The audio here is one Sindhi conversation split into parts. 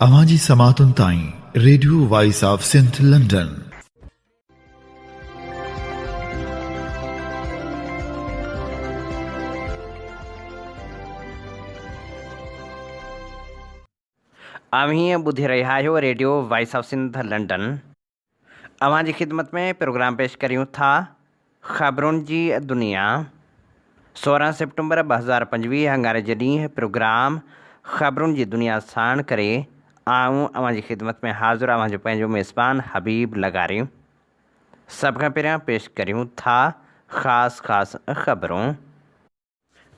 اوهان جي سماعتن تائين radio voice of Sindh London. اوهين ٻڌي رهيا آهيو radio voice of Sindh London. اوهان جي خدمت ۾ پروگرام پيش ڪريون ٿا خبرن جي دنيا 16 سيپٽمبر 2025 اڱاري جي ڏينهن پروگرام خبرن جي دنيا ساڻ ڪري آئون اوهان جي خدمت ۾ حاضر اوهان جو پنهنجو ميزبان حبيب لغاري. سڀ کان پهريان پيش ڪريون ٿا خاص خاص خبرون.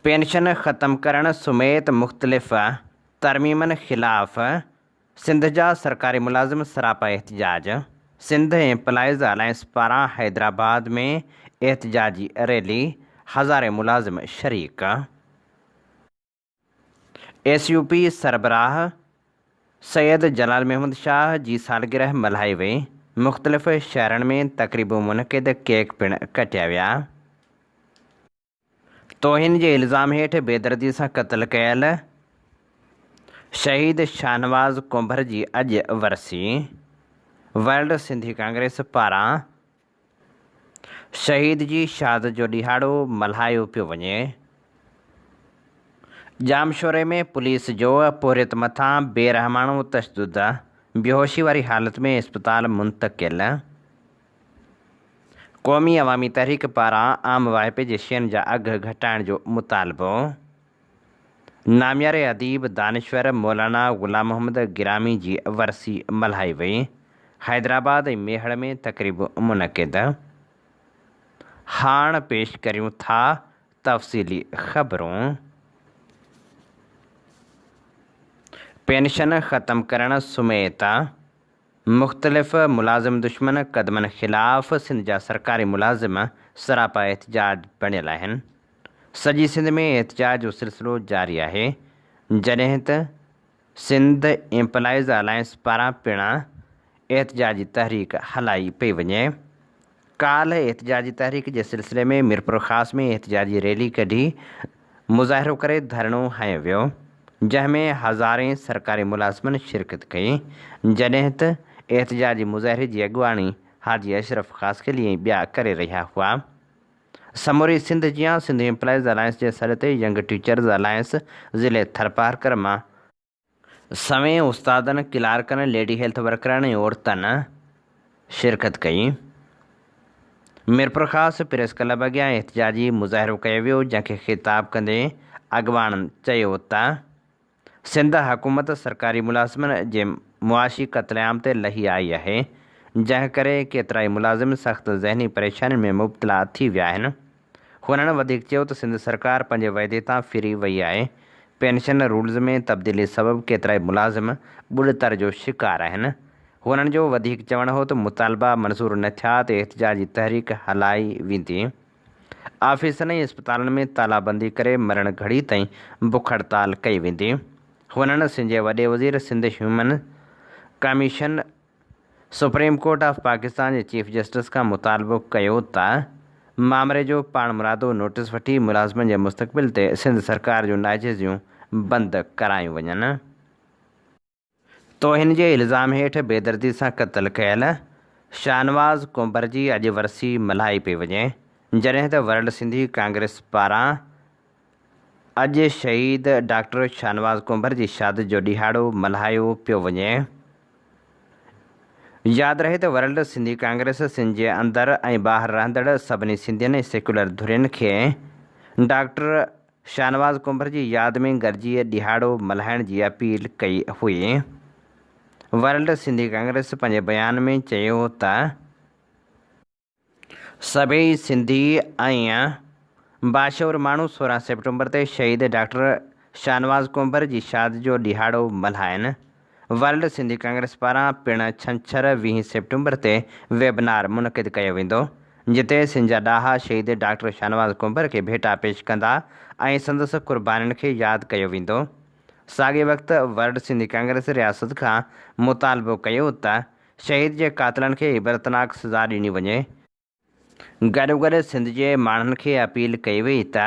پينشن ختم ڪرڻ سميت مختلف ترميمن خلاف سنڌ جا سرڪاري ملازم سراپا احتجاج، سنڌ ايمپلائيز الائنس پاران حيدرآباد ۾ احتجاجي ريلي، هزارين ملازم شريڪ. ايس يو پي سربراهه سيد جلال محمد شاهه جي سالگرهه ملهائي وئي، مختلف شهرن ۾ تقريبون منعقد، ڪيڪ پڻ ڪٽيا ويا. توهين جي الزام هيٺ بيدردي سان قتل ڪيل شهيد شاهنواز ڪنڀر جي اڄ ورسي، ورلڊ سنڌي ڪانگريس پاران شهيد جي شهادت جو ڏهاڙو ملهايو پيو وڃي. ڄامشوري ۾ پوليس جو پورهيت مٿان بيرحماڻو تشدد، بيهوشي واري حالت ۾ اسپتال منتقل. قومي عوامي تحريڪ پاران عام واهپي جي شين جا اگهه گهٽائڻ جو مطالبو، نامياري اديب دانشور مولانا غلام محمد گرامي جي ورسي ملهائي وئي، حيدرآباد ۽ ميهڙ ۾ تقريب منعقد. هاڻ پيش ڪريون ٿا تفصيلي خبرون. پينشن ختم ڪرڻ سميت مختلف ملازم دشمن قدمن خلاف سنڌ جا سرڪاري ملازم سراپا احتجاج بڻيل آهن. سڄي سنڌ ۾ احتجاج جو سلسلو جاري آهي، جڏهن ته سنڌ ايمپلائيز الائنس پاران پڻ احتجاجي تحريڪ هلائي پئي وڃي. ڪالهه احتجاجي تحريڪ جي سلسلي ۾ ميرپورخاص ۾ احتجاجي ريلي ڪڍي مظاهرو ڪري ڌرڻو هنيو ويو، جنهن ۾ هزارين سرڪاري ملازمن شرڪت ڪئي، جڏهن ته احتجاجي مظاهري جي اڳواڻي حاجي اشرف خاصخيلي ۽ ٻيا ڪري رهيا هئا. سموري سنڌ جيان سنڌ ايمپلائيز الائنس جي سڏ تي ينگ ٽيچرز الائنس ضلعي ٿرپارڪر مان سوين استادن، ڪلارڪن، ليڊي هيلٿ ورڪرن ۽ عورتن شرڪت ڪئي. ميرپورخاص پريس ڪلب اڳيان احتجاجي مظاهرو ڪيو ويو، جنهن کي خطاب ڪندي اڳواڻن چيو ته سنڌ حڪومت سرڪاري ملازمن جي معاشي قتل عام تي لهي آئي آهي، جنهن ڪري ڪيترائي ملازم سخت ذهني پريشانين ۾ مبتلا ٿي ويا آهن. هنن وڌيڪ چيو ته سنڌ سرڪار پنهنجي وعدي تان ڦري وئي آهي، پينشن رولز ۾ تبديلي سبب ڪيترائي ملازم ٻڏتر جو شڪار آهن. هنن جو وڌيڪ چوڻ هو ته مطالبا منظور نه ٿيا ته احتجاجي تحريڪ هلائي ويندي. آفيسن ۽ اسپتالن ۾ تالا بندي ڪري مرڻ گهڙي تائين بک هڙتال ڪئي ويندي. هنن سنڌ جي وڏي وزير Sindh human commission, supreme court of Pakistan جي چيف جسٽس کان مطالبو ڪيو ته مامري جو پاڻمرادو نوٽيس وٺي ملازمن جي مستقبل تي سنڌ سرڪار جون ناجائزيون بند ڪرايون وڃن. توهين جي الزام هيٺ بيدردي سان قتل ڪيل شاهنواز ڪنڀر جي اڄ ورسي ملهائي پئي وڃي، جڏهن ته ورلڊ سنڌي ڪانگريس پاران اڄ شهيد ڊاڪٽر شاهنواز ڪنڀر جي شهادت جو ڏهاڙو ملهايو پيو وڃي. ياد رهي ته ورلڊ سنڌي ڪانگريس سنڌ جي اندر ۽ ٻاهر رهندڙ سڀني سنڌين ۽ سيڪيولر ڌرين کي ڊاڪٽر شاهنواز ڪنڀر جي ياد ۾ گڏجي ڏهاڙو ملهائڻ جي اپيل ڪئي هئي. ورلڊ سنڌي ڪانگريس پنهنجي بيان ۾ چيو ته. سڀئي سنڌي ۽ باشعور ماڻهو 16 سيپٽمبر تي شهيد ڊاڪٽر شاهنواز ڪنڀر جي شهادت جو ڏهاڙو ملهائين. ورلڊ سنڌي ڪانگريس پاران پڻ ڇنڇر 20 سيپٽمبر تي ويبنار منعقد ڪيو ويندو، جتي سنڌ جا ڏاها شهيد ڊاڪٽر شاهنواز ڪنڀر کي ڀيٽا پيش ڪندا ۽ سندس قربانين کي ياد ڪيو ويندو. ساڳئي وقت ورلڊ سنڌي ڪانگريس رياست کان مطالبو ڪيو ته شهيد جي قاتلن کي عبرتناڪ سزا ڏني وڃي. گڏوگڏ سنڌ جي ماڻهن کي اپيل ڪئي وئي ته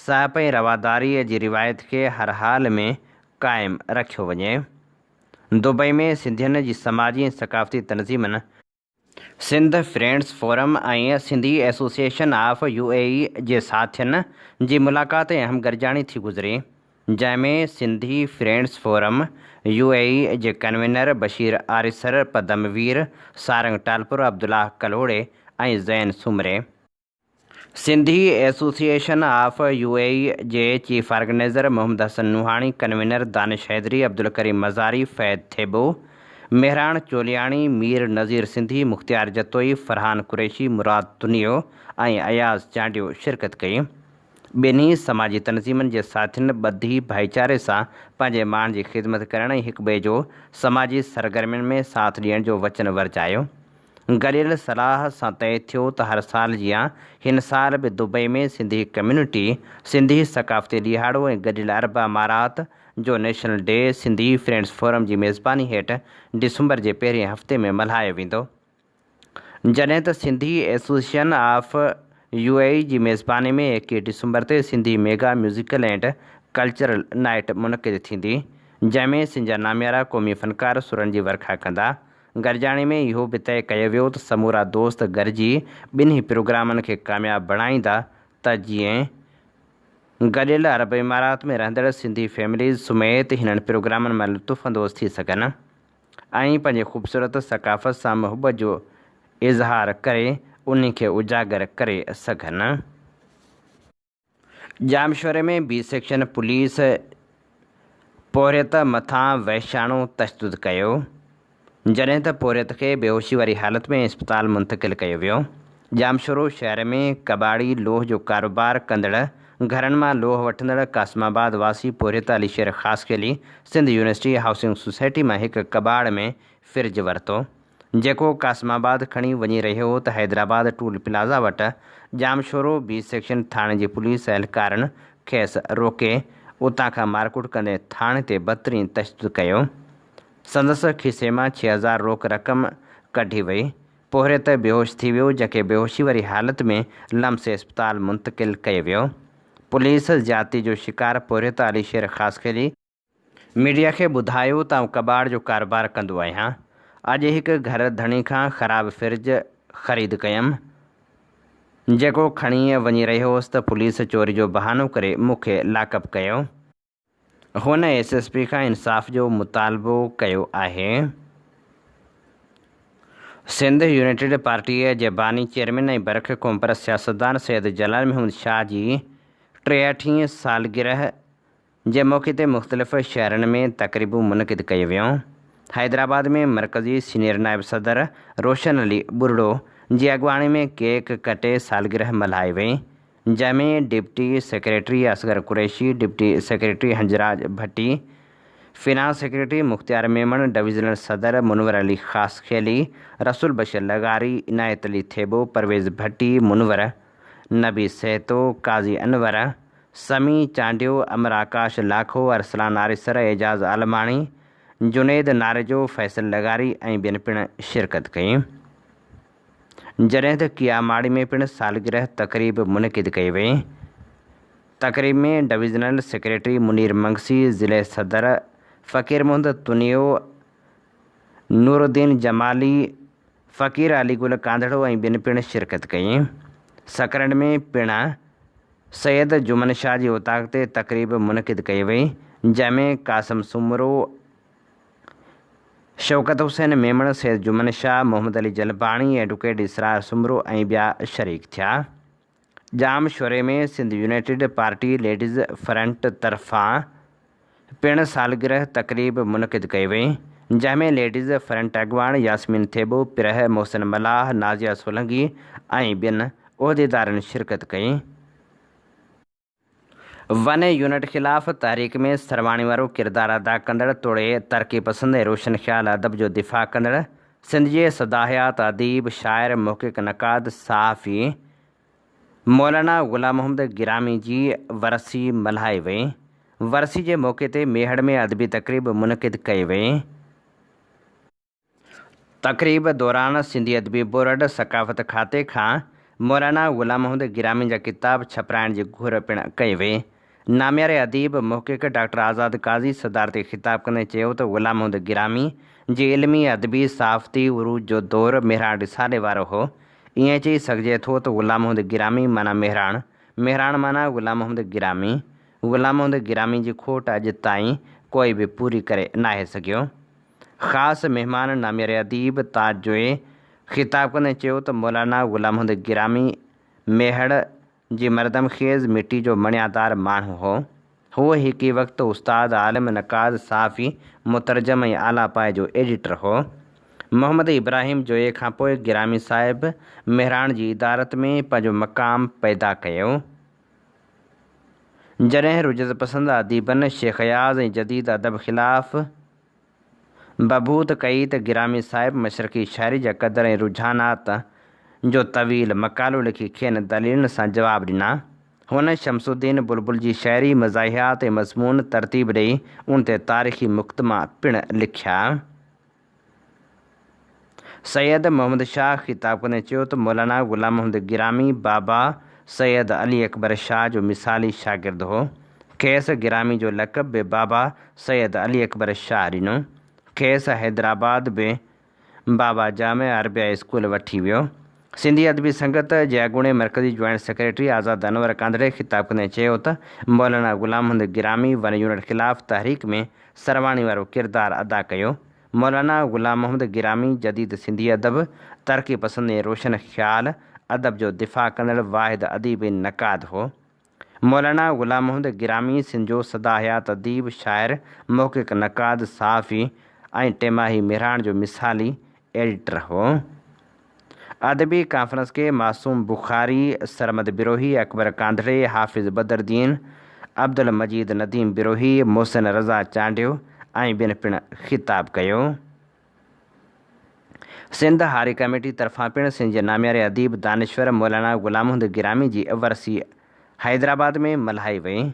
سهپ ۽ رواداري جي روايت کي هر حال ۾ قائم رکيو وڃي. دبئي ۾ سنڌين جي سماجي ۽ ثقافتي تنظيمن، Sindh friends forum ۽ Sindhi association of U A E جي ساٿين جي ملاقات ۽ اهم گڏجاڻي ٿي گذري، جنهن ۾ Sindhi friends forum U A E جي ڪنوينر بشير آريسر، پدم وير، سارنگ ٽالپر، عبدالله ڪلهوڙي ۽ Zain Soomro. Sindhi association of U A E جي chief organizer Muhammad Hassan Nohani, convener Danish Haidri, Abdulkarim Mazari, Faiz Thebo, Mehran Choliani, Mir Nazir Sindhi, Mukhtiar Jatoi, Farhan Qureshi, Murad Tunio ۽ Ayaz Chandio شرڪت ڪئي. ٻنهي سماجي تنظيمن جي ساٿين ٻڌي ڀائيچاري سان پنهنجي ماڻهن جي خدمت ڪرڻ ۽ هڪٻئي جو سماجي سرگرمين ۾ ساٿ ڏيڻ جو وچن ورجايو. گڏيل صلاح سان طئي ٿيو ته هر سال جيان هن سال به دبئي ۾ سنڌي ڪميونٽي سنڌي ثقافتي ڏهاڙو ۽ گڏيل عرب امارات جو national D Sindhi friends forum جي ميزباني هيٺ ڊسمبر جي پهرين هفتي ۾ ملهايو ويندو. جڏهن ته Sindhi association of U A E جي ميزباني ۾ 21 ڊسمبر تي Sindhi mega musical and cultural night منعقد ٿيندي جنهن ۾ سنڌ جا ناميارا قومي فنڪار سرن جي ورکا ڪندا. گڏجاڻي ۾ اهو به طئي ڪيو ويو ته سمورا دوست گڏجي ٻنهي پروگرامن کي ڪامياب بڻائيندا ته جيئن گڏيل عرب امارات ۾ رهندڙ سنڌي فيمليز سميت هنن پروگرامن مان لطف اندوز ٿي سگهن ۽ پنهنجي خوبصورت ثقافت سان محبت جو اظهار ڪري انهي کي اجاگر ڪري سگهن. ڄامشوري ۾ بي سيڪشن پوليس پورهيت مٿان وحشياڻو تشدد ڪيو، جڏهن ته پورهيت کي بيهوشي واري حالت ۾ اسپتال منتقل ڪيو ويو. ڄامشورو شهر ۾ ڪٻاڙي لوهه جو ڪاروبار ڪندڙ گهرن مان لوهه وٺندڙ قاسم آباد واسي پورهيت Ali Sher Khaskheli Sindh university housing society مان هڪ ڪٻاڙ ۾ فرج ورتو. جيڪو قاسم آباد کڻي وڃي رهيو هو ته حيدرآباد ٽول پلازا وٽ ڄامشورو بي سيڪشن ٿاڻي جي پوليس اهلڪارن کيس روڪي اتان کان مارڪٽ ڪندي ٿاڻي تي بدترين تشدد ڪيو. سندس کيسي مان 6000 روڪ رقم ڪڍي وئي. پورهيت بيهوش ٿي ويو جنهن کي بيهوشي واري حالت ۾ لمس اسپتال منتقل ڪيو ويو. پوليس زيادتي جو شڪار پورهيت علي شير خاصخيلي، ميڊيا کي ٻڌايو ته آئون ڪٻاڙ جو ڪاروبار ڪندو آهيان، اڄ هڪ گهر ڌڻي کان خراب فرج خريد ڪيم، جيڪو کڻي وڃي رهيو هوس ته پوليس چوري جو بهانو ڪري مون کي لاڪ اپ ڪيو. هن ايس ايس پي کان انصاف جو مطالبو ڪيو آهي. سنڌ يونائيٽيڊ پارٽيء جي باني چيئرمين ۽ برک قومپرست سياستدان سيد جلال محمد شاهه جي ٽيهٺين سالگرهه جي موقعي تي مختلف شهرن ۾ تقريبون منعقد ڪيون ويون. حيدرآباد ۾ مرڪزي سينيئر نائب صدر روشن علي ٻرڙو جي اڳواڻي ۾ ڪيڪ ڪٽي سالگرهه ملهائي وئي، جنهن ۾ deputy secretary Asghar Qureshi, deputy secretary Hanjraj Bhatti, finance secretary Mukhtiar Memon, divisional صدر منور علي خاصخيلي، رسول بخش لغاري، عنايت علي ٿيٻو، پرويز ڀٽي، منور نبي سهتو، قاضي انور، سميع چانڊيو، امر آڪاش لاکو، ارسلان آريسر، اعجاز عالماڻي، جنيد ناريجو، فيصل لغاري ۽ ٻين پڻ شرڪت ڪئي. جڏهن ته ڪياماڙي ۾ پڻ سالگرهه تقريب منعقد ڪئي وئي. تقريب ۾ ڊويزنل سيڪريٽري منير منگسي، ضلعي صدر فقير محمد تنيو، نورالدين جمالي، فقير علي گل ڪانڌڙو ۽ ٻين پڻ شرڪت ڪئي. سڪرنڊ ۾ پڻ سيد جمن شاهه جي اوطاق تي تقريب منعقد ڪئي وئي، جنهن ۾ قاسم سومرو، شوڪت حسين ميمڻ، سيد جمن شاهه، محمد علي جلباڻي، ايڊوڪيٽ اسرار سومرو ۽ ٻيا شريڪ ٿيا. ڄام شوري ۾ Sindh united party ladies front طرفان پڻ سالگرهه تقريب منعقد ڪئي وئي، جنهن ۾ ليڊيز فرنٽ اڳواڻ ياسمين ٿيٻو، پرهه محسن ملاح، نازيه سولنگي ۽ ٻين عهديدارن شرڪت ڪئي. ون يونٽ خلاف تحريڪ ۾ سرواڻي وارو ڪردار ادا ڪندڙ توڙي ترقي پسند ۽ روشن خيال ادب جو دفاع ڪندڙ سنڌ جي سداحيات اديب، شاعر، محقق، نقاد، صحافي مولانا غلام محمد گرامي جي ورسي ملهائي وئي. ورسي جي موقعي تي ميهڙ ۾ ادبي تقريب منعقد ڪئي وئي. تقريب دوران سنڌي ادبي بورڊ ثقافت کاتي کان مولانا غلام محمد گرامي جا ڪتاب ڇپرائڻ جي گهر پڻ ڪئي وئي. نامياري اديب، محقق ڊاڪٽر آزاد قاضي صدارتي خطاب ڪندي چيو ته غلام محمد گرامي جي علمي، ادبي، صحافتي عروج جو دور مهراڻ رسالي وارو هو. ائين چئي سگهجي ٿو ته غلام محمد گرامي معنيٰ مهراڻ، مهراڻ معنيٰ غلام محمد گرامي. غلام محمد گرامي جي کوٽ اڄ تائين ڪوئي به پوري ڪري ناهي سگهيو. خاص مهمان نامياري اديب تاج جويي خطاب ڪندي چيو ته مولانا غلام محمد گرامي ميهڙ جي مردم خيز مٽي جو مڻيادار ماڻهو هو. هو هڪ ئي وقت استاد، عالم، نقاد، صحافي، مترجم ۽ اعليٰ پائي جو ايڊيٽر هو. محمد ابراهيم جويي کان پوء گرامي صاحب مهراڻ جي ادارت ۾ پنهنجو مقام پيدا ڪيو. جڏهن رجعت پسند اديبن شيخ اياز ۽ جديد ادب خلاف بڀوت ڪئي ته گرامي صاحب مشرقي شاعري جا قدر ۽ رجحانات جو طويل مقالو لکي کين دليلن سان جواب ڏنا. هن شمس الدين بلبل جي شعري مزاحيات ۽ مضمون ترتيب ڏئي ان تي تاريخي مقدما پڻ لکيا. سيد محمد شاهه خطاب ڪندي چيو ته مولانا غلام محمد گرامي بابا سيد علي اڪبر شاهه جو مثالي شاگرد هو. کيس گرامي جو لقب به بابا سيد علي اڪبر شاهه ڏنو. کيس حيدرآباد به بابا جامعه عربيه اسڪول وٺي ويو. سنڌي ادبي سنگت جي اڳوڻي مرڪزي جوائنٽ سيڪريٽري آزاد انور ڪانڌڙي خطاب ڪندي چيو ته مولانا غلام محمد گرامي ون يونٽ خلاف تحريڪ ۾ سرواڻي وارو ڪردار ادا ڪيو. مولانا غلام محمد گرامي جديد سنڌي ادب، ترقي پسند ۽ روشن خيال ادب جو دفاع ڪندڙ واحد اديب ۽ نقاد هو. مولانا غلام محمد گرامي سنڌ جو سدا حيات اديب، شاعر، محقق، نقاد، صحافي ۽ ٽماهي مهراڻ جو مثالي ايڊيٽر هو. ادبي ڪانفرنس کي معصوم بخاري، سرمد بروهي، اڪبر ڪانڌڙي، حافظ بدرالدين، عبدالمجيد نديم بروهي، محسن رضا چانڊيو ۽ ٻين پڻ خطاب ڪيو. سنڌ هاري ڪميٽي طرفان پڻ سنڌ جي نامياري اديب، دانشور مولانا غلام محمد گرامي جي ورسي حيدرآباد ۾ ملهائي وئي.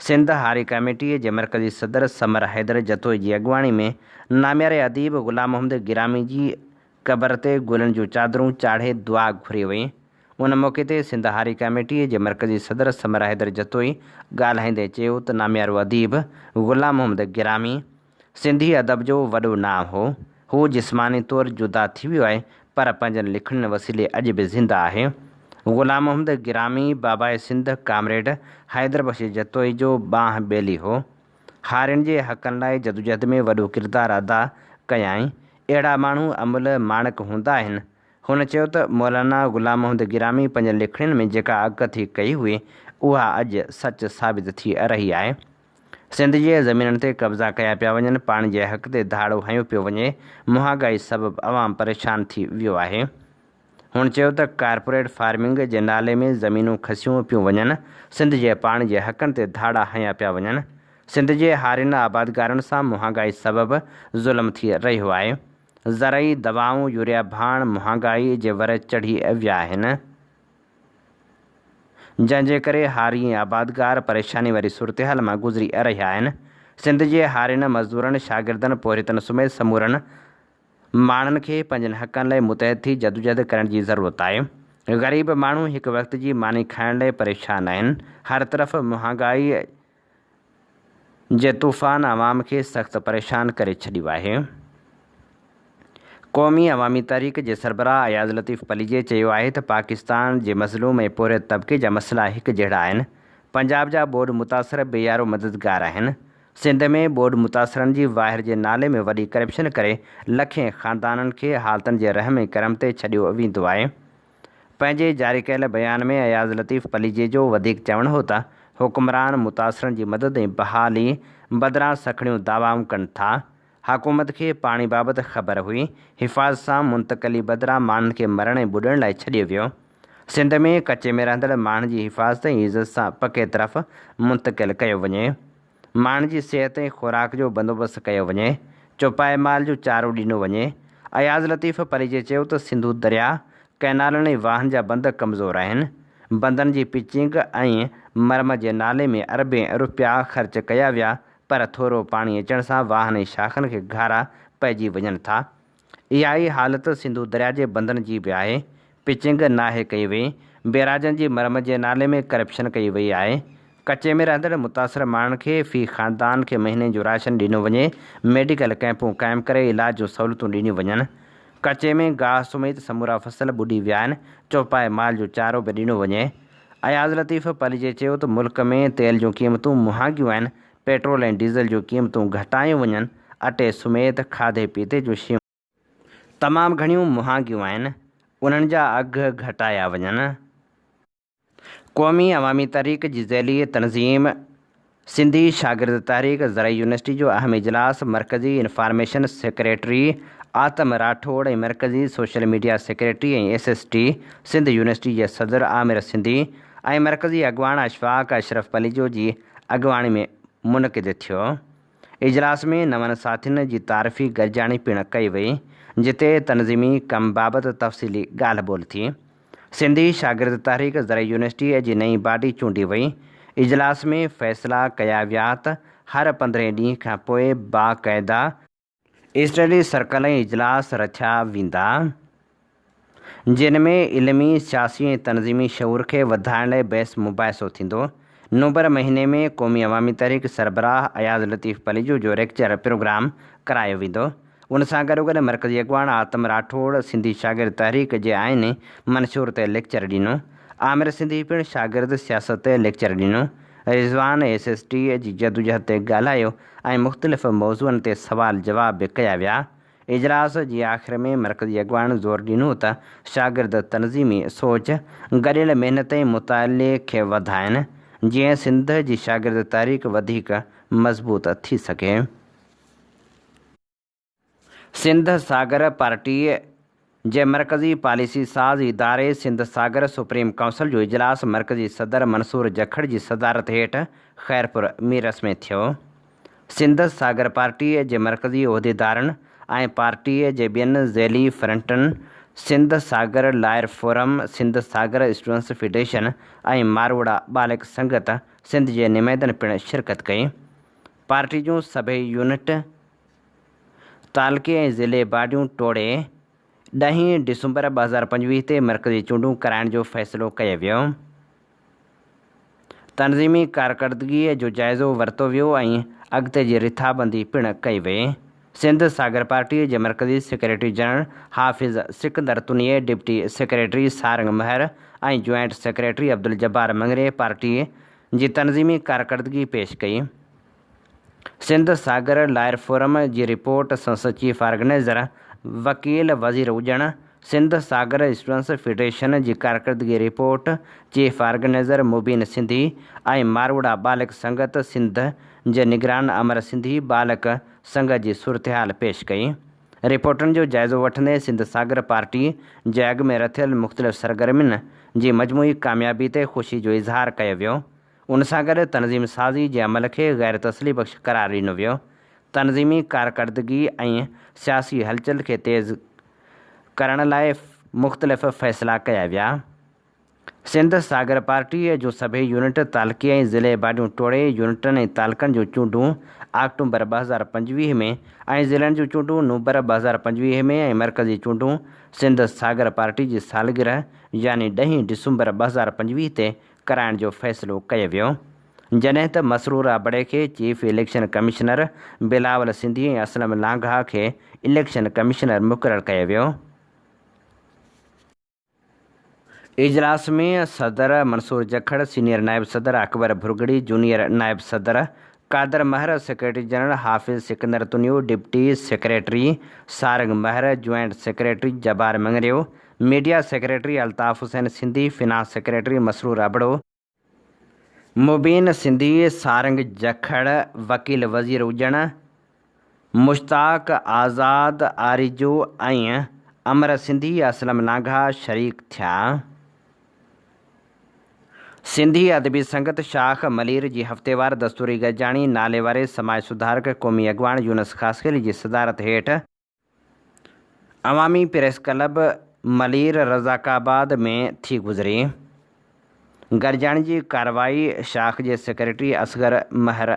سنڌ هاري ڪميٽيء جي مرڪزي صدر ثمر حيدر جتوئي جي اڳواڻي ۾ نامياري اديب غلام محمد گرامي جي قبر تي گلن جون چادرون چاڙهي دعا گهري وئي. ان موقعي تي سنڌ هاري ڪميٽيء جي مرڪزي صدر ثمر حيدر جتوئي ڳالهائيندي چيو ته ناميارو اديب غلام محمد گرامي سنڌي ادب جو وڏو نانء هو. هو جسماني طور جدا ٿي ويو آهي، پر پنهنجن لکڻين وسيلي اڄ به زنده آهي. غلام محمد گرامي باباء سنڌ ڪامريڊ حيدر بخش جتوئي جو ٻانهن ٻيلي هو. هارين جي حقن لاء جدوجهد ۾ وڏو ڪردار ادا ڪيائين. اهڙا ماڻهو املهه ماڻڪ هوندا آهن. هن چيو ته مولانا غلام محمد گرامي پنهنجن لکڻين ۾ جيڪا اڳڪٿي ڪئي هئي، اها اڄ سچ ثابت ٿي رهي آهي. سنڌ جي زمينن تي قبضا ڪيا پيا وڃن، پاڻي جي حق تي ڌاڙو هنيو پيو وڃي، مهانگائي سبب عوام پريشان ٿي ويو آهي. هن چيو ته ڪارپوريٽ فارمنگ جي نالي ۾ زمينون کسيون پيون وڃن، سنڌ جي پاڻي جي حقن تي ڌاڙا هنيا پيا وڃن، سنڌ جي هارين آبادگارن سان مهانگائي سبب ظلم ٿي رهيو آهي، زرعي دوائون، يوريا ڀاڻ مهانگائي جي ور چڙهي ويا آهن. جنهن جي ڪري هاري ۽ آبادگار پريشاني واري صورتحال مان گذري رهيا آهن. سنڌ جي هارين، مزدورن، شاگردن، پورهيتن سميت سمورن ماڻهن کي پنهنجن حقن لاء متحد ٿي جدوجهد ڪرڻ جي ضرورت آهي. غريب ماڻهو هڪ وقت جي ماني کائڻ لاء پريشان آهن. هر طرف مهانگائي جي طوفان عوام کي سخت پريشان ڪري ڇڏيو آهي. قومي عوامي تحريڪ جي سربراهه اياز لطيف پليجي چيو آهي ته پاڪستان جي مظلوم ۽ پورهيت طبقي جا مسئلا هڪ جهڙا آهن، پنجاب جا ٻوڏ متاثر بي يارو مددگار آهن، سنڌ ۾ ٻوڏ متاثرن جي واهر جي نالي ۾ وڏي ڪرپشن ڪري لکين خاندانن کي حالتن جي رحم ۽ ڪرم تي ڇڏيو ويندو آهي. پنهنجي جاري ڪيل بيان ۾ اياز لطيف پليجي جو وڌيڪ چوڻ هو ته حڪمران متاثرن جي مدد ۽ بحالي بدران سکڻيون دعوائون ڪن ٿا، حڪومت کي پاڻي بابت خبر هئي، حفاظت سان منتقلي بدران ماڻهن کي مرڻ ۽ ٻڏڻ لاء ڇڏيو ويو، سنڌ ۾ ڪچي ۾ رهندڙ ماڻهن جي حفاظت ۽ عزت سان پڪي طرف منتقل ڪيو وڃي. ماڻهن جي صحت ۽ خوراڪ جو بندوبست ڪيو وڃي، چوپائي مال جو چارو ڏنو وڃي. اياز لطيف پليجي چيو ته سنڌو درياء، ڪئنالن ۽ واهن جا بند ڪمزور آهن، بندن جي پچنگ ۽ مرمت جي نالي ۾ اربين رپيا خرچ ڪيا ويا پر ٿورو پاڻي اچڻ سان واهن ۽ شاخن کي گهارا پئجي وڃن ٿا. اها ئي حالت سنڌو درياء جي بندن جي به آهي، پچنگ ناهي ڪئي وئي، بيراجن جي مرمت جي نالي ۾ ڪرپشن ڪئي وئي آهي. ڪچي ۾ رهندڙ متاثر ماڻهن کي في خاندان کي مهيني جو راشن ڏنو وڃي، ميڊيڪل ڪئمپون قائم ڪري علاج جون سهولتون ڏنيون وڃن. ڪچي ۾ گاهه سميت سمورا فصل ٻڏي ويا آهن، چوپائي مال جو چارو به ڏنو وڃي. اياز لطيف پليجي چيو ته ملڪ ۾ تيل جون قيمتون مهانگيون آهن، پيٽرول ۽ ڊيزل جون قيمتون گهٽايون وڃن، اٽي سميت کاڌي پيتي جون شيون تمام گهڻيون مهانگيون آهن، انهن جا اگهه گهٽايا وڃن. قومي عوامي تحريڪ جي ذيلي تنظيم سنڌي شاگرد تحريڪ زرعي يونيورسٽي جو اهم اجلاس مرڪزي انفارميشن سيڪريٽري آتم راٺوڙ ۽ مرڪزي social media secretary ۽ S S T Sindh university جي صدر عامر سنڌي ۽ مرڪزي اڳواڻ اشفاق اشرف پليجو جي اڳواڻي ۾ منعقد ٿيو. اجلاس ۾ نون ساٿين جي تعارفي گڏجاڻي پڻ ڪئي وئي، جتي تنظيمي ڪم بابت تفصيلي ڳالهه ٻولهه ٿي. سنڌي شاگرد تحريڪ زرعي يونيورسٽيء جي نئين باڊي چونڊي وئي. اجلاس ۾ فيصلا ڪيا ويا ته هر پندرهين ڏينهن کان پوء باقاعده اسٽڊي سرڪل ۽ اجلاس رٿيا ويندا، جن ۾ علمي، سياسي ۽ تنظيمي شعور کي وڌائڻ لاء بحث مباحثو ٿيندو. نومبر مهيني ۾ قومي عوامي تحريڪ سربراهه اياز لطيف پليجو جو ليڪچر پروگرام ڪرايو ويندو. ان سان گڏوگڏ مرڪزي اڳواڻ آتم راٺوڙ سنڌي شاگرد تحريڪ جي آئيني منشور تي ليڪچر ڏنو. عامر سنڌي پڻ شاگرد سياست تي ليڪچر ڏنو. رضوان ايس ايس ٽي جي جدوجهد تي ڳالهايو ۽ مختلف موضوعن تي سوال جواب به ڪيا ويا. اجلاس جي آخر ۾ مرڪزي اڳواڻن زور ڏنو ته شاگرد تنظيمي سوچ، گڏيل محنت ۽ مطالعي کي وڌائين، جيئن سنڌ جي شاگرد تحريڪ وڌيڪ مضبوط ٿي سگهي. سنڌ ساگر پارٽيء جي مرڪزي پاليسي ساز اداري سنڌ ساگر سپريم ڪائونسل جو اجلاس مرڪزي صدر منصور جکڙ جي صدارت هيٺ خيرپور ميرس ۾ ٿيو. سنڌ ساگر پارٽيء جي مرڪزي عهديدارن ۽ پارٽيء جي ٻين ذيلي فرنٽن Sindh Sagar lawyer forum, Sindh Sagar students federation ۽ Marohra Balak Sangat Sindh جي نمائندن پڻ شرڪت ڪئي. پارٽي جون سڀئي يونٽ، تعلقي ۽ ضلعي باڊيون ٽوڙي ڏهين ڊسمبر 2025 تي مرڪزي چونڊون ڪرائڻ جو فيصلو ڪيو ويو. تنظيمي ڪارڪردگيء جو جائزو ورتو ويو ۽ اڳتي جي رٿابندي پڻ ڪئي وئي. سنڌ ساگر پارٽيء جي مرڪزي secretary general Hafiz Sikandar Tunio, deputy secretary Sarang Mehar ۽ joint secretary Abdul Jabbar Mangrio پارٽيء جي تنظيمي ڪارڪردگي پيش ڪئي. سنڌ ساگر لائر فورم جي رپورٽ سنس چيف آرگنائيزر وڪيل وزير اڄڻ، سنڌ ساگر اسٽوڊنٽس فيڊريشن جي ڪارڪردگي report chief organizer Mubeen Sindhi ۽ Marohra Balak Sangat Sindh جي نگران امر سنڌي ٻالڪ سنگت جي صورتحال پيش ڪئي. رپورٽن جو جائزو وٺندي سنڌ ساگر پارٽي جي اڳ ۾ رٿيل مختلف سرگرمين جي مجموعي ڪاميابي تي خوشي جو اظهار ڪيو ويو. ان سان گڏ تنظيم سازي جي عمل کي غير تسلي بخش قرار ڏنو ويو. تنظيمي ڪارڪردگي ۽ سياسي هلچل کي تيز ڪرڻ لاء مختلف فيصلا ڪيا ويا. سنڌ ساگر پارٽيء جون سڀئي يونٽ تعلقي ۽ ضلعي باڊيون ٽوڙي يونٽن ۽ تعلقن جون چونڊون آڪٽومبر 2025 ۾ ۽ ضلعن جون چونڊون نومبر 2025 ۾ ۽ مرڪزي چونڊون سنڌ ساگر پارٽي جي سالگرهه يعني ڏهين ڊسمبر 2025 تي ڪرائڻ جو فيصلو ڪيو ويو، جڏهن ته مسرور ابڙي کي chief election commissioner, Bilawal Sindhi ۽ Aslam Langah کي اليڪشن ڪمشنر مقرر ڪيو ويو. اجلاس ۾ صدر منصور جکڙ، سينيئر نائب صدر اڪبر ڀرڳڙي، جونيئر نائب صدر Qadir Mehar, secretary general Hafiz Sikandar Tunio, deputy secretary Sarang Mehar, joint secretary Jabbar Mangrio, media secretary Altaf Hussain Sindhi, finance secretary Masroor Abro, Mubeen Sindhi, Sarang Jakhar, وڪيل وزير اڄڻ، مشتاق آزاد آريجو ۽ امر سنڌي، اسلم لانگاهه شريڪ ٿيا. سنڌي ادبي سنگت شاخ ملير جي هفتيوار دستوري گڏجاڻي ناليواري سماج سڌارڪ قومي اڳواڻ يونس خاصخيلي جي صدارت هيٺ عوامي پريس ڪلب ملير رزاق آباد ۾ ٿي گذري. گڏجاڻي جي ڪارروائي شاخ جي سيڪريٽري اصغر مهر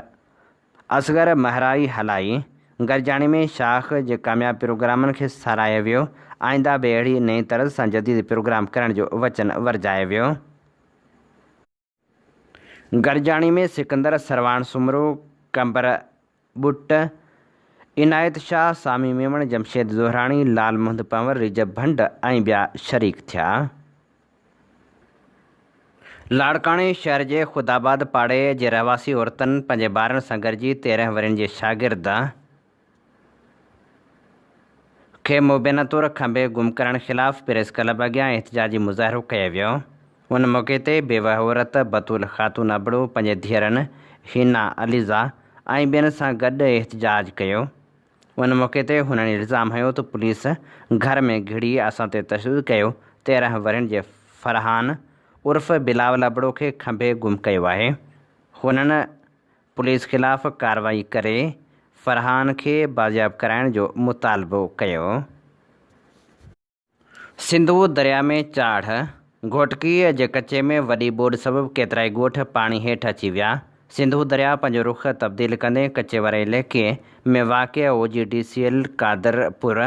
اصغر مهرائي هلائي. گڏجاڻي ۾ شاخ جي ڪامياب پروگرامن کي ساراهيو ويو. آئنده به اهڙي نئين طرز سان جديد پروگرام ڪرڻ جو وچن ورجايو ويو. گڏجاڻي ۾ سڪندر سرواڻ سومرو، قمبر ٻٽ، عنايت شاهه، سامي ميمڻ، جمشيد زهراڻي، لال محمد پنهور، رجب ڀنڊ ۽ ٻيا شريڪ ٿيا. لاڙڪاڻي شهر جي خداآباد پاڙي جي رهواسي عورتن پنهنجي ٻارن سان گڏجي 13 ورهين جي شاگرد کي مبينا طور کنڀي گم ڪرڻ خلاف پريس ڪلب اڳيان احتجاجي مظاهرو ڪيو ويو. ان موقعي تي بيوه عورت بتول خاتون ابڙو پنهنجي ڌيئرن حنا، عليزا ۽ ٻين سان گڏ احتجاج ڪيو. ان موقعي تي هنن الزام هنيو ته پوليس گهر ۾ گهڙي اسان تي تشدد ڪيو، 13 ورهين جي فرحان عرف بلاول ابڙو کي کنڀي گم ڪيو آهي. هنن پوليس خلاف ڪارروائي ڪري فرحان کي بازياب ڪرائڻ جو مطالبو ڪيو. سنڌو درياء ۾ چاڙهه، گهوٽڪي جي ڪچي ۾ وڏي ٻوڏ سبب ڪيترائي ڳوٺ پاڻي هيٺ اچي ويا. سنڌو درياء پنهنجو رخ تبديل ڪندي ڪچي واري علائقي ۾ واقع O G D C L Qadirpur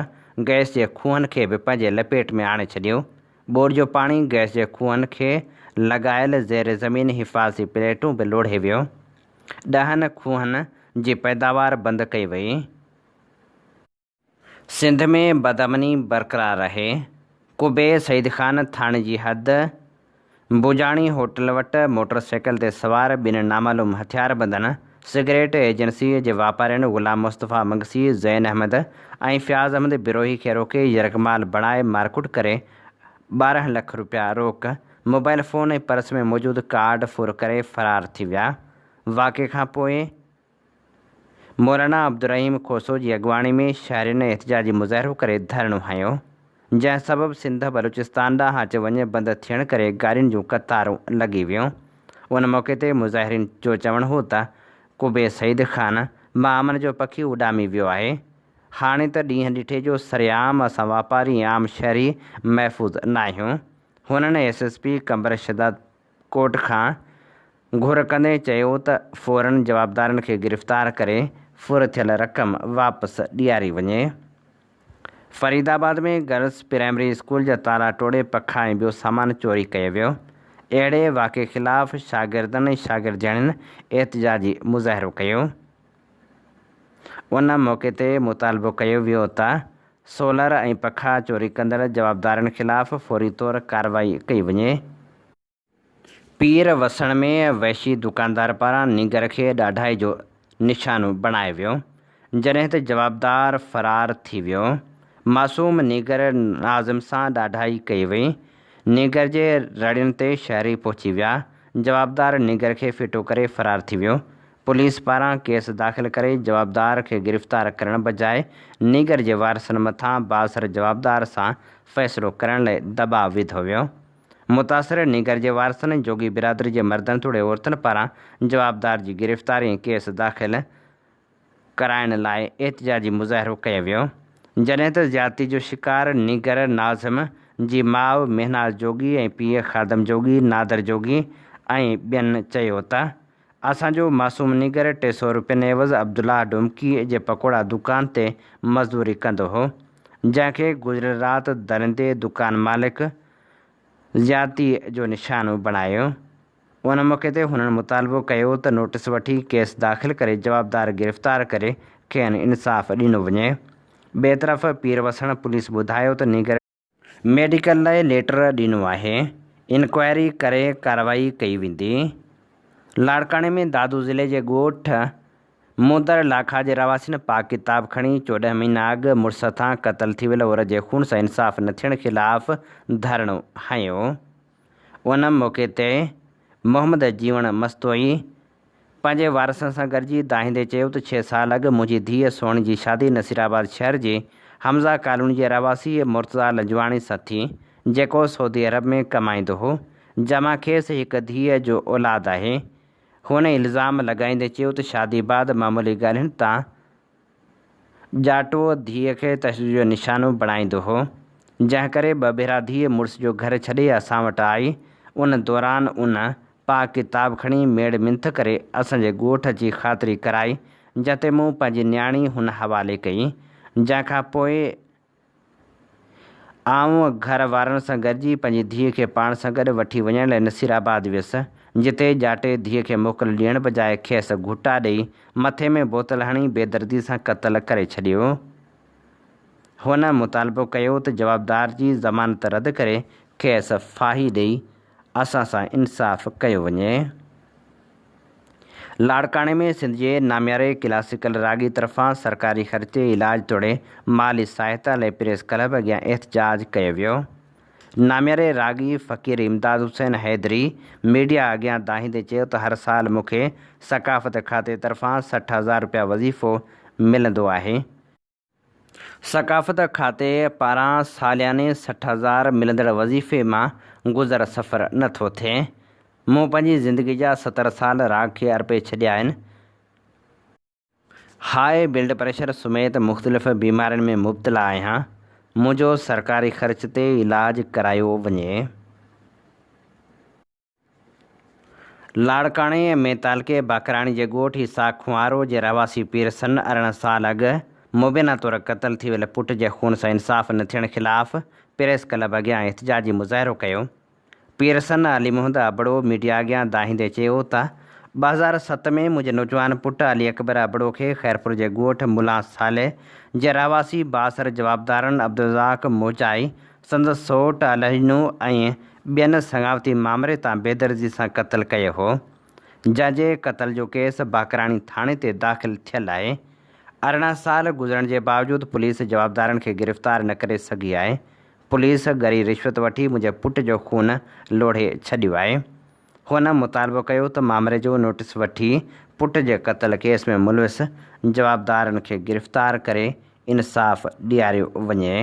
gas جي کوهن کي به پنهنجي لپيٽ ۾ آڻي ڇڏيو. ٻوڏ جو پاڻي گئس جي کوهن کي لڳايل زير زمين حفاظتي پليٽون به لوڙهي ويو. ڏهن کوهن جي پيداوار بند ڪئي وئي. سنڌ ۾ بدامني برقرار رهي. قبي سعيد خان ٿاڻي جي حد بوجاڻي هوٽل وٽ موٽر سائيڪل تي سوار ٻن نامعلوم هٿياربندن سگريٽ ايجنسي جي واپارين غلام مصطفيٰ منگسي، زين احمد ۽ فياض احمد بروهي کي روڪي يرغمال بڻائي مارڪٽ ڪري 12 لک رپيا روڪ، موبائل فون ۽ پرس ۾ موجود ڪارڊ ڦر ڪري فرار ٿي ويا. واقعي کانپوء مولانا عبدالرحيم کوسو جي اڳواڻي ۾ شهرين احتجاجي مظاهرو ڪري ڌرڻو هنيو، جنهن سبب سنڌ بلوچستان ڏانهن اچ وڃ بند ٿيڻ ڪري گاڏين جون قطارون لڳي ويون. ان موقعي تي مظاهرين جو چوڻ هو ته قبي سعيد خان مان امن جو پکي اڏامي ويو آهي، هاڻي ته ڏينهن ڏٺي جو سرعام اسان واپاري ۽ عام شهري محفوظ ناهيون. هنن S S P Qambar Shahdadkot کان گهر ڪندي چيو ته فورن جوابدارن کي گرفتار ڪري ڦر ٿيل رقم واپس ڏياري وڃي. فريد آباد ۾ گرلس پرائمري اسڪول جا تالا ٽوڙي پکا ۽ ٻيو سامان چوري ڪيو ويو. اهڙي واقعي خلاف شاگردن ۽ شاگردياڻين احتجاجي مظاهرو ڪيو. ان موقعي تي مطالبو ڪيو ويو ته سولر ۽ پکا چوري ڪندڙ جوابدارن خلاف فوري طور ڪارروائي ڪئي وڃي. پير وسڻ ۾ وحشي دڪاندار پاران نينگر کي ڏاڍائي جو نشانو بڻايو ويو، جڏهن ته جوابدار فرار ٿي ويو. معصوم نينگر ناظم سان ڏاڍائي ڪئي وئي، نينگر جي رڙين تي شهري پهچي ويا، جوابدار نينگر کي ڦٽو ڪري فرار ٿي ويو. پوليس پاران ڪيس داخل ڪري جوابدار کي گرفتار ڪرڻ بجاء نينگر جي وارثن مٿان بااثر جوابدار سان فيصلو ڪرڻ لاء دٻاء وڌو ويو. متاثر نينگر جي وارثن ۽ جوڳي برادري جي مردن توڙي عورتن پاران جوابدار جي گرفتاري ۽ ڪيس داخل ڪرائڻ لاء احتجاجي مظاهرو ڪيو ويو، جڏهن ته زيادتي جو شڪار نينگر ناظم جي ماء مهناز جوڳي ۽ پيء خادم جوڳي، نادر جوڳي ۽ ٻين چيو ته اسان جو معصوم نينگر 300 روپين عيوض عبدالله ڊومڪي جي پڪوڙا دڪان تي مزدوري ڪندو هو، جنهن کي گذريل رات درندي دڪان مالڪ زيادتي جو نشانو بڻايو. ان موقعي تي هنن مطالبو ڪيو ته نوٽيس وٺي ڪيس داخل ڪري جوابدار گرفتار ڪري کين انصاف ڏنو وڃي. ٻئي طرف پير وسڻ پوليس ٻڌايو ته نينگر ميڊيڪل لاء ليٽر ڏنو آهي، انڪوائري ڪري ڪارروائي ڪئي ويندي. لاڙڪاڻي ۾ دادو ضلعي جي ڳوٺ موندر لاکا جي رهواسين پاڪ ڪتاب کڻي 14 مهينا اڳ مڙس هٿان قتل ٿي ويل عورت جي خون سان انصاف نه ٿيڻ خلاف ڌرڻو هنيو. ان موقعي تي محمد جيوڻ مستوئي پنهنجي وارثن سان گڏجي دانهيندي چيو ته ڇهه سال اڳ منهنجي ڌيء سهڻي جي شادي نصيرآباد شهر جي حمزه ڪالوني جي رهواسي مرتضيٰ لنجواڻي سان ٿي جيڪو سعودي عرب ۾ ڪمائيندو هو جنهن مان کيس هڪ ڌيء جو اولاد آهي. هن الزام لڳائيندي چيو ته شادي بعد معمولي ڳالهين تان ڄاٽو ڌيء کي تشدد جو نشانو بڻائيندو هو، جنهن ڪري ٻه ڀيرا ڌيء مڙس جو گهر ڇڏي اسان وٽ آئي، ان دوران ان پاڪ ڪتاب کڻي ميڙ منٿ ڪري اسان جي ڳوٺ اچي خاطري ڪرائي، جنهن تي مون پنهنجي نياڻي هن حوالي ڪئي، جنهن کان پوء آئون گهر وارن سان گڏجي پنهنجي ڌيء کي پاڻ سان گڏ وٺي وڃڻ لاء نصير آباد ويس. جتي ڄاٽي ڌيء کي موڪل ڏيڻ بجاء کيس گهٽا ڏئي مٿي ۾ بوتل هڻي بيدردي سان قتل ڪري ڇڏيو. هن مطالبو ڪيو ته جوابدار جي ضمانت رد ڪري کيس ڦاهي ڏئي اسان سان انصاف ڪيو وڃي. لاڙڪاڻي ۾ سنڌ جي نامياري ڪلاسيڪل راڳي طرفان سرڪاري خرچ تي علاج توڙي مالي سهائتا لئي پريس ڪلب اڳيان احتجاج ڪيو ويو. نامياري راڳي فقير امداد حسين حيدري ميڊيا اڳيان دانهيندي چيو ته هر سال مون کي ثقافت کاتي طرفان 60 هزار رپيا وظيفو ملندو آهي، ثقافت کاتي پاران سالياني 60 هزار ملندڙ وظيفي مان گذر سفر نه ٿو ٿئي. مون پنهنجي زندگي جا 70 سال راڳ کي ارپي ڇڏيا آهن. هاء بلڊ پريشر سميت مختلف بيمارين ۾ مبتلا آهيان. منهنجو سرڪاري خرچ تي علاج ڪرايو وڃي. لاڙڪاڻي ۾ تعلقي باقراڻي جي ڳوٺ عيسيٰ کنوارو جي رهواسي پيرسن 18 سال اڳ مبينا طور قتل ٿي ويل پٽ جي خون سان انصاف نه ٿيڻ خلاف پريس ڪلب اڳيان احتجاجي مظاهرو ڪيو. پيرسن علي محمد ابڙو ميڊيا اڳيان دانهيندي چيو ته 2007 ۾ منهنجي نوجوان پٽ علي اڪبر ابڙو کي خيرپور جي ڳوٺ ملان صالح جي رهواسي بااثر جوابدارن عبدالرزاق موچائي سندس سئوٽ الهڏنو ۽ ٻين سڱاوتي مامري تان بيدردي سان قتل ڪيو هو، جنهن جي قتل جو ڪيس باقراڻي ٿاڻي تي داخل ٿيل آهي. 18 سال گذرڻ جي باوجود پوليس جوابدارن کي گرفتار نه ڪري سگهي آهي. پوليس ڳري رشوت وٺي منهنجي پٽ جو خون لوڙهي ڇڏيو آهي. هن مطالبو ڪيو ته مامري جو نوٽيس وٺي پٽ جي قتل ڪيس ۾ ملوث جوابدارن کي گرفتار ڪري انصاف ڏياريو وڃي.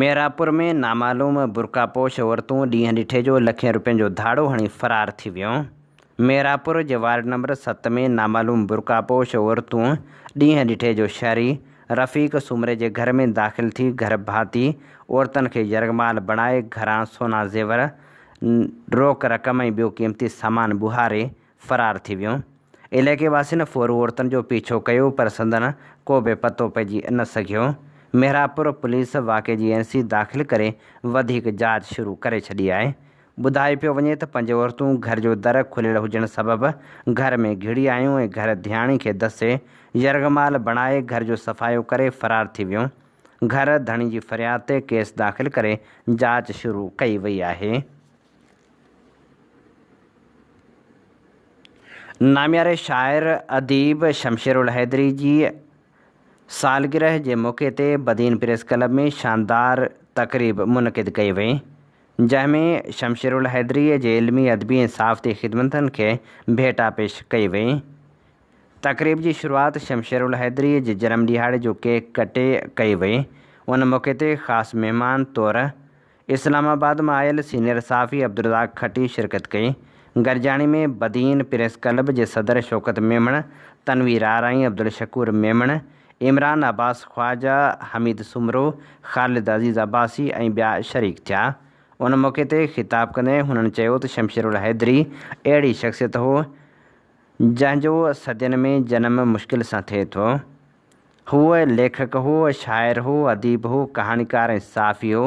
ميرانپور ۾ نامعلوم برقع پوش عورتون ڏينهن ڏٺي جو لکين روپين جو ڌاڙو هڻي فرار ٿي ويون. ميرانپور جي وارڊ نمبر 7 ۾ نامعلوم برقع پوش عورتون ڏينهن ڏٺي جو شهري رفيق سومري جي گهر ۾ داخل ٿي گهر ڀاتي عورتن کي يرغمال بڻائي گهران سونا زيور، روڪ رقم ۽ ٻيو قيمتي سامان ٻوهاري فرار ٿي ويون. علائقي واسين ڦورو عورتن جو پيڇو ڪيو پر سندن ڪو به پتو پئجي نه سگهيو. محرابپور پوليس واقعي جي اين سي داخل ڪري وڌيڪ جاچ شروع ڪري ڇڏي آهي. ٻڌايو پيو وڃي ته پنج عورتون گهر جو در کليل هجڻ سبب گهر ۾ گهڙي آيون ۽ گهر ڌياڻي کي دسي يرغمال بڻائي گهر جو صفايو ڪري فرار ٿي ويون. گهر ڌڻي جي فرياد تي ڪيس داخل ڪري جاچ شروع ڪئي وئي آهي. نامياري شاعر اديب شمشيرالحيدري جي سالگرهه جي موقعي تي بدين پريس ڪلب ۾ شاندار تقريب منعقد ڪئي وئي، جنهن ۾ شمشيرالحيدري جي علمي، ادبي ۽ صحافتي خدمتن کي ڀيٽا پيش ڪئي وئي. تقريب جي شروعات شمشيرالحيدري جي جنم ڏهاڙي جو ڪيڪ ڪٽي ڪئي وئي. ان موقعي تي خاص مهمان طور اسلام آباد مان آيل سينيئر صحافي عبدالرزاق کٽي شرڪت ڪئي. گڏجاڻي ۾ بدين پريس ڪلب جي صدر شوڪت ميمڻ، تنوير آرائين، عبدالشڪور ميمڻ، عمران عباس خواجه، حميد سومرو، خالد عزيز عباسي ۽ ٻيا شريڪ ٿيا. ان موقعي تي خطاب ڪندي هنن چيو ته شمشيرالحيدري اهڙي شخصيت هو جنهن جو صدين ۾ جنم مشڪل سان ٿئي ٿو. هو ليکڪ هو، شاعر هو، اديب هو، ڪهاڻيڪار ۽ صحافي هو.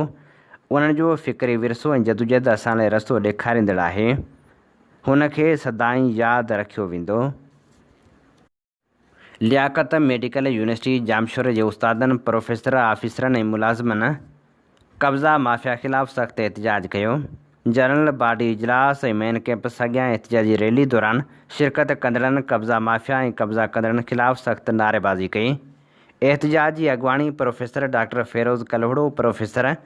انهن جو فڪري ورثو ۽ جدوجهد اسان لاء رستو ڏيکاريندڙ آهي. هن کي سدائين ياد رکيو ويندو. لياقت ميڊيڪل يونيورسٽي ڄامشوري جي استادن، پروفيسر، آفيسرن ۽ ملازمن قبضا مافيا خلاف سخت احتجاج ڪيو. جنرل باڊي اجلاس ۽ مين ڪيمپس اڳيان احتجاجي ريلي دوران شرڪت ڪندڙن قبضا مافيا ۽ قبضا ڪندڙن خلاف سخت نعريبازي ڪئي. احتجاج جي اڳواڻي professor doctor Feroz Kalhoro, professor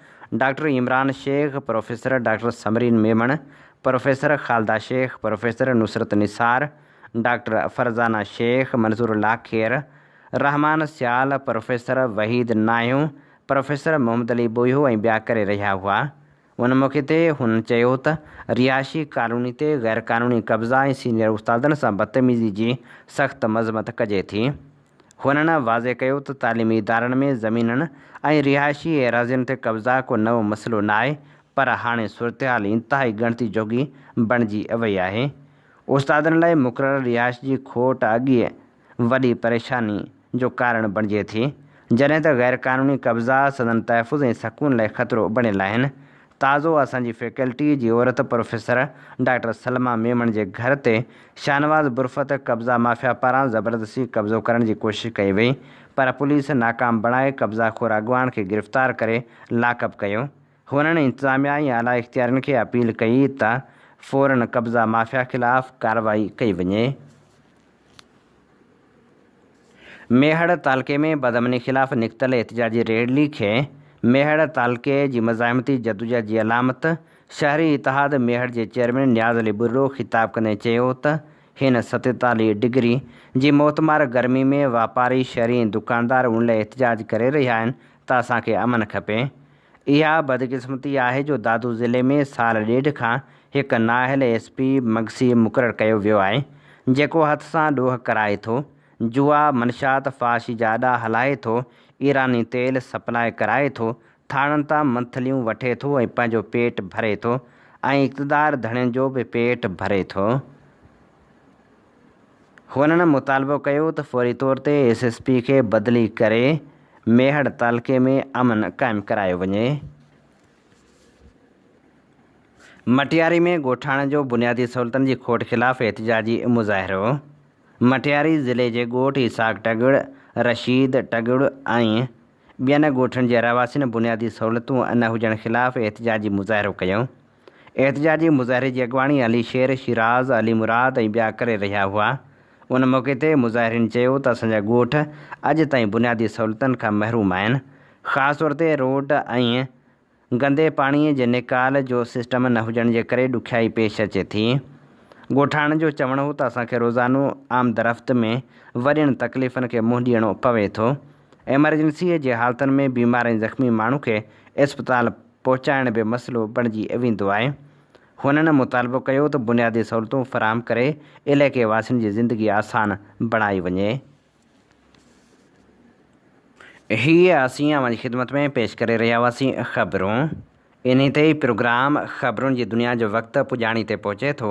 doctor Imran Shaikh, professor doctor Samreen Memon, professor Khalida Shaikh, professor Nusrat Nisar, doctor Farzana Shaikh, Manzoor Lakhair, Rehman Sial, professor Waheed Nahiyo, professor Muhammad Ali Bohio ۽ ٻيا ڪري رهيا هئا. ان موقعي تي هن چيو ته رهائشي ڪالوني تي غيرقانوني قبضا ۽ سينيئر استادن سان بدتميزي جي سخت مذمت ڪجي ٿي. هنن واضح ڪيو ته تعليمي ادارن ۾ زمينن ۽ رهائشي ايراضين تي قبضا ڪو نئون مسئلو ناهي پر هاڻي صورتحال انتهائي ڳڻتي جوڳي بڻجي وئي آهي. استادن لاء مقرر رهائش جي کوٽ اڳ ئي وڏي پريشاني جو ڪارڻ بڻجي ٿي، جڏهن ته غيرقانوني قبضا سندن تحفظ ۽ سڪون لاء خطرو بڻيل آهن. تازو اسان جي فيڪلٽي جي عورت پروفيسر ڊاڪٽر سلميٰ ميمڻ جي گهر تي شاهنواز برفت قبضا مافيا پاران زبردستي قبضو ڪرڻ جي ڪوشش ڪئي وئي پر پوليس ناڪام بڻائي قبضا خور اڳواڻ کي گرفتار ڪري لاڪ اپ ڪيو. هنن انتظاميا ۽ اعليٰ اختيارين کي اپيل ڪئي ته فورن قبضا مافيا خلاف ڪارروائي ڪئي وڃي. ميهڙ تعلقي ۾ بدامني خلاف نڪتل احتجاجي ريلي کي ميهڙ تعلقي جي مزاحمتي جدوجهد جي علامت شهري اتحاد ميهڙ جي چيئرمين نياز علي ٻرڙو خطاب ڪندي چيو ته هن 47 ڊگري جي موتمار گرمي ۾ واپاري، شهري ۽ دڪاندار ان لئه احتجاج ڪري رهيا آهن ته اسان کي امن کپي. اها بدقسمتي آهي جو دادو ضلعي ۾ سال ڏيڍ کان هڪ نااهل ايس پي مگسي مقرر ڪيو ويو آهي جيڪو هٿ سان ڏوهه ڪرائي ٿو، جوا، منشيات، فحاشي جا اڏا هلائي ٿو، ايراني تيل سپلاء ڪرائي ٿو، ٿاڻن تان منٿليون وٺي ٿو ۽ پنهنجو پيٽ ڀري ٿو ۽ اقتدار ڌڻين جو به پيٽ ڀري ٿو. هنن مطالبو ڪيو ته فوري طور تي ايس ايس پي کي بدلي ڪري ميهڙ تعلقي ۾ امن قائم ڪرايو وڃي. مٽياري ۾ ڳوٺاڻن جو بنيادي سهولتن جي کوٽ خلاف احتجاجي مظاهرو، مٽياري ضلعي جي ڳوٺ اسحاق ٽڳڙ، رشيد ٽڳڙ ۽ ٻين ڳوٺن جي رهواسين بنيادي سهولتون نه هجڻ خلاف احتجاجي مظاهرو ڪيو. احتجاجي مظاهري جي اڳواڻي علي شير شيراز، علي مراد ۽ ٻيا ڪري رهيا هئا. ان موقعي تي مظاهرين چيو ته اسان جا ڳوٺ اڄ تائين بنيادي سهولتن کان محروم آهن، خاص طور تي روڊ ۽ گندي پاڻي جي نيڪال جو سسٽم نه هجڻ جي ڪري ڏکيائي پيش اچي ٿي. ڳوٺاڻن جو چوڻ هو ته اسان کي روزانو آمدرفت ۾ وڏين تڪليفن کي منهن ڏيڻو پوي ٿو، ايمرجنسي جي حالتن ۾ بيمار ۽ زخمي ماڻهو کي اسپتال پهچائڻ به مسئلو بڻجي ويندو آهي. هنن مطالبو ڪيو ته بنيادي سهولتون فراهم ڪري علائقي واسين جي زندگي آسان بڻائي وڃي. هي اسين اوهان جي خدمت ۾ پيش ڪري رهيا هئاسين خبرون. انهي تي ئي پروگرام خبرن جي دنيا جو وقت پڄاڻي تي پهچي ٿو.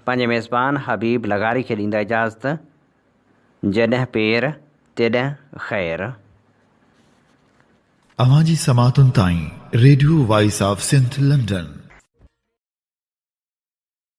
پنهنجي ميزبان حبيب لغاري کي ڏيندا اجازت. جڏهن پير تيڏهن خير. اوهان جي سماعتن تائين radio voice of Sindh London.